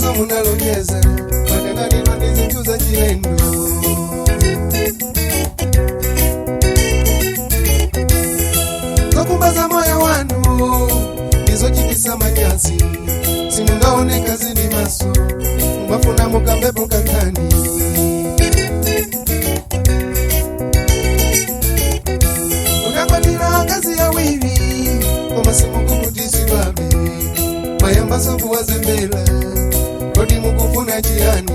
Malonjezo munalonjeza matanganidwa ndi zinthu za chilendo. Zokumbaza moyo wanu ndizochitisa manyazi, simungaoneka zindi maso mumafuna mukambepo kankhani. Munakwatira akazi awiri koma simukukutizidwabe, mayambaso kuwazembera kodi mukufuna chiyani?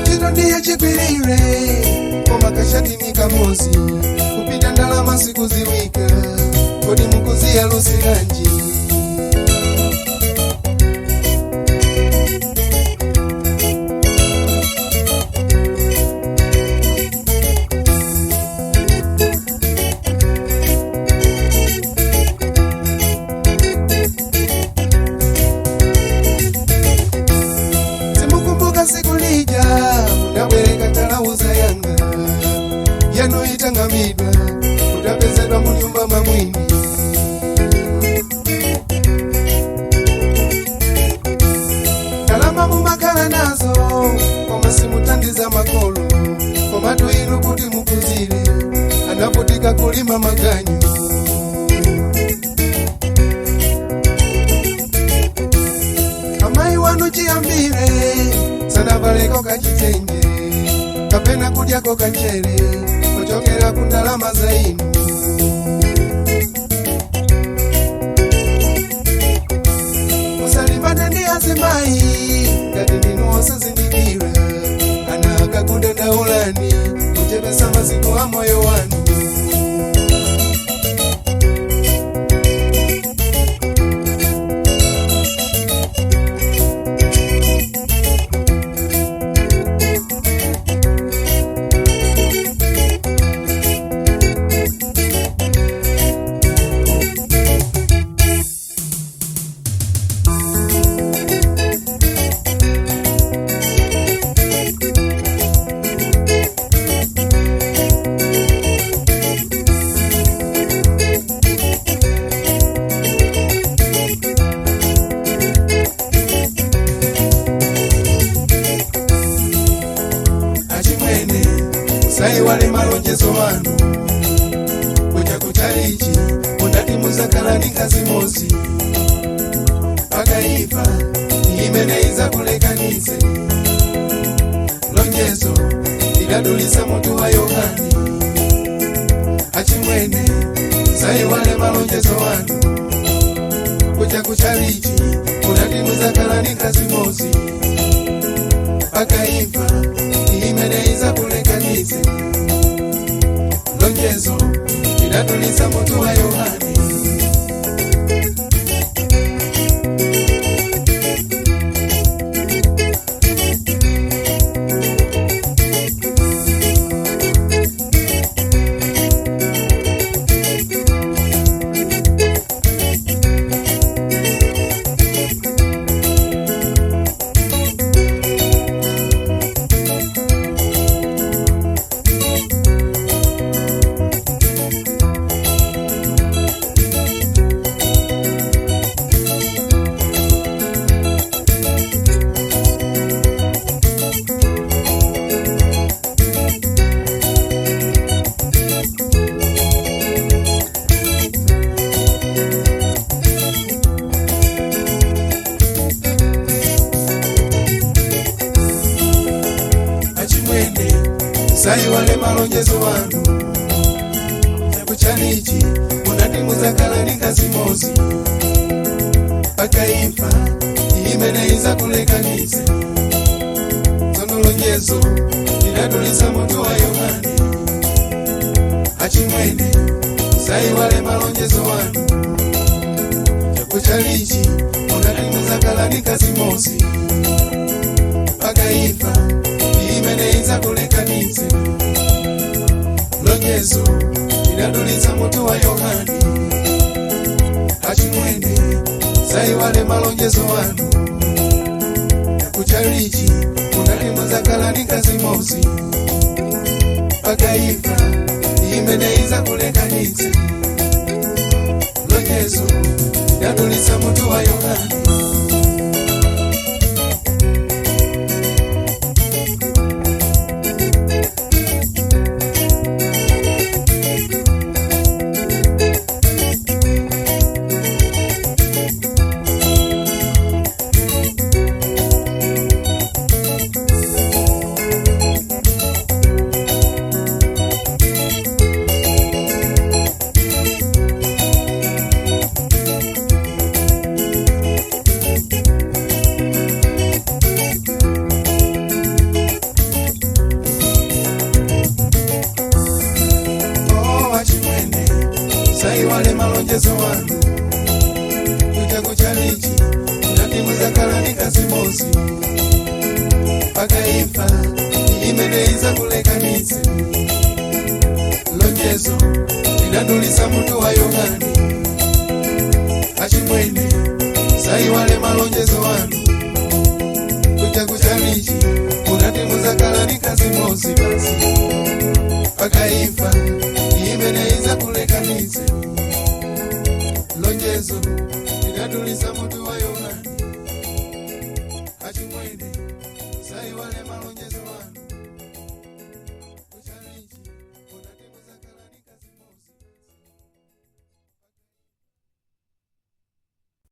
Chito ndiye chikwirire koma kashatini kamozi kupita ndalama sikuziwika, kodi mukuziyalusiranji? Simukumbuka siku lija munabwereka talauza yanga yanu itang'ambidwa mutapezedwa mu nyumba mamwini. Ndalama mumakhala nazo koma simutandiza makolo, komatu inu kuti mukuzire anavutika kulima maganyu. Amayi wanu chiyambire sanavaleko kachitenge kapena kudyako kachere kuchokera ku ndalama za inu. Musalimbane ndi azimayi ngati ndinu osazindikira, ana akakudandaulani kuchepesa masiku a moyo wanu. Achimwene musaiwale malonjezo wanu, kuja kuchalichi mundati muzakhala ndi nkazi mozi pakaifa imene izakulekanitse. Lonjezo lidadulisa mutu wa Yohani. Achimwene musaiwale malonjezo wanu, kuja kuchalichi mundati muzakhala ndi nkazi mozi pakaifa imene izakulekanitse. Lonjezo lidadulisa mutu wa Yohani. Achimwene musaiwale malonjezo wanu, kuchalichi munati muzakhala ndi nkazi mozi pakaifa imene izakulekanitse. Tsono lonjezo lidadulisa mutu wa Yohani. Achimwene musaiwale malonjezo wanu, kuchalichi munati muzakhala ndi nkazi mozi pakaifa imene izakulekanitse. Lonjezo lidadulisa mutu wa Yohani. Achimwene musaiwale malonjezo wanu, kuchalichi munati muzakhala ndi nkazi mozi pakaifa imene izakulekanitse. Lonjezo Lonjezo lidadulitsa mutu wa Yohane. Oh, wachimwene, saiwale malonjezo wanu kuja kuchalichi nati muzakhala ni kazimozi pakaifa imene izakulekanitse. Lonjezo lidadulitsa mutu wa Yohane. Achimwene, saiwale malonjezo wanu kuja kuchalichi munati muzakhala ni kazimozi basi pakaifa imene izakulekanitse. Lonjezo lidadulitsa mutu wa Yohane.